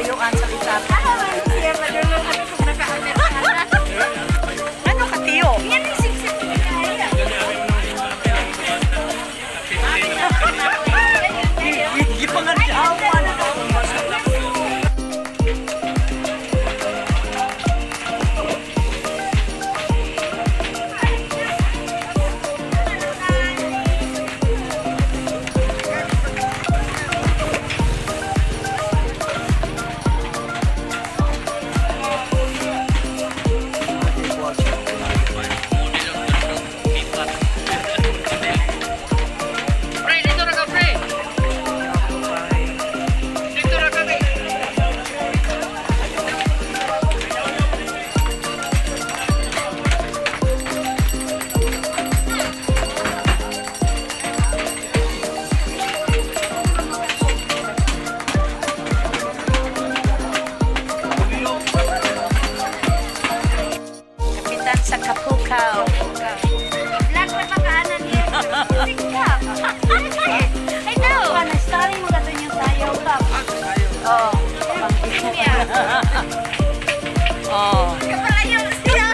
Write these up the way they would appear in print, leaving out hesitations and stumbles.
Tuyuan sa isa. Siya madulong kami kung naka-Amerikana. Ano ka, tiyo? Yan ang siksik ko kaya. Gipangadyawan. Pre, dito ra ka, pre. Dito ra ka, pre. Kapitan sa Kapukaw. Black na makaanan niya. Sikap. I know. Starting mo ka yung sayaw ka. Oh. Oh. Kapalayo siya.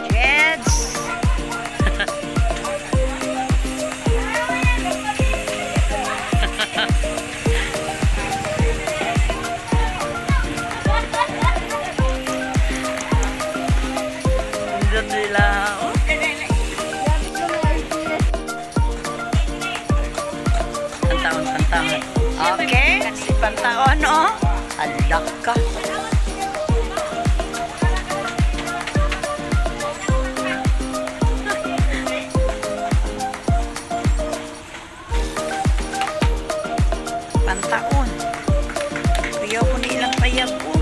Kids. Pindot sila. Oh. Pantaon, pantaon. Okay. Si pantaon, oh. Alak ka. Pantaon. Kuya ko ni ilang payag ko.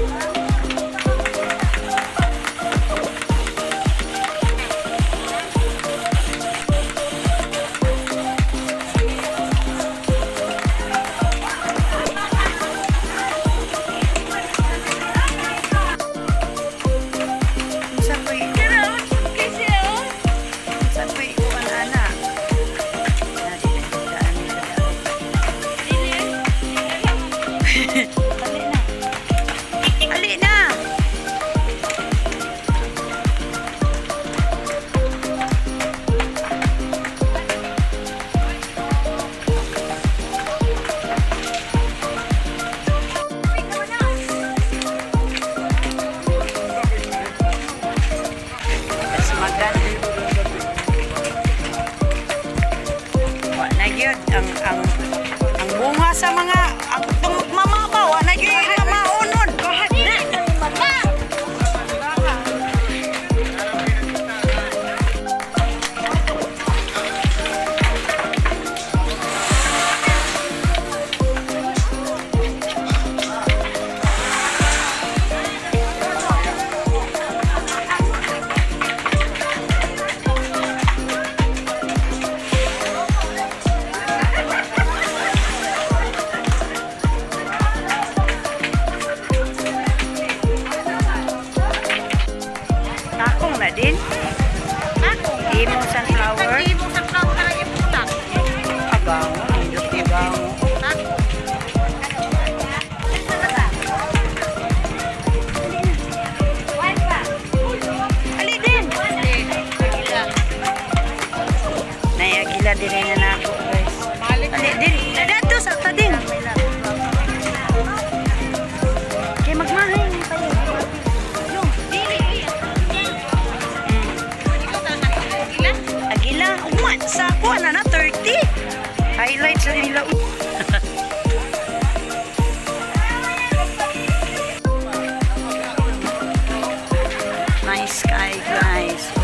Unsa ko'y unsa ko'y kuan ana? Na di nagdaan ni sa daot. Ali na. Kasmagan. Wa na gyud ang bunga sa mga ang tungod mama ba wa na gyud kamaunon. Takong na din. Imong sunflower. Imong sunflower na yung pulak. Agango, nindot agango. Ali din. Nayagila din na nako, guys. Ali din. Dato sa ta din. Kay magmahay ni tayo. Lights na nila. Nice sky, guys. Oh.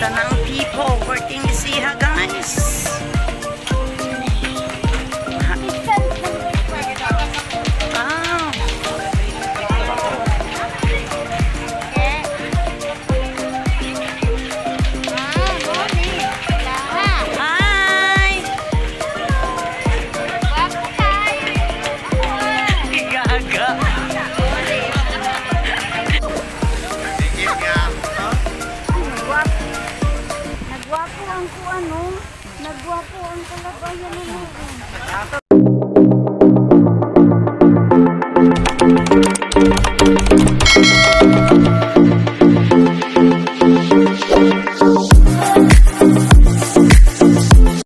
Tanang people working siya, guys. Ah. Ah, morning. Laha. Hi! Gwapo kayo. Gaga. Nagwapo. Nagwapo ang kuano. Nagwapo ang kalabayan ano.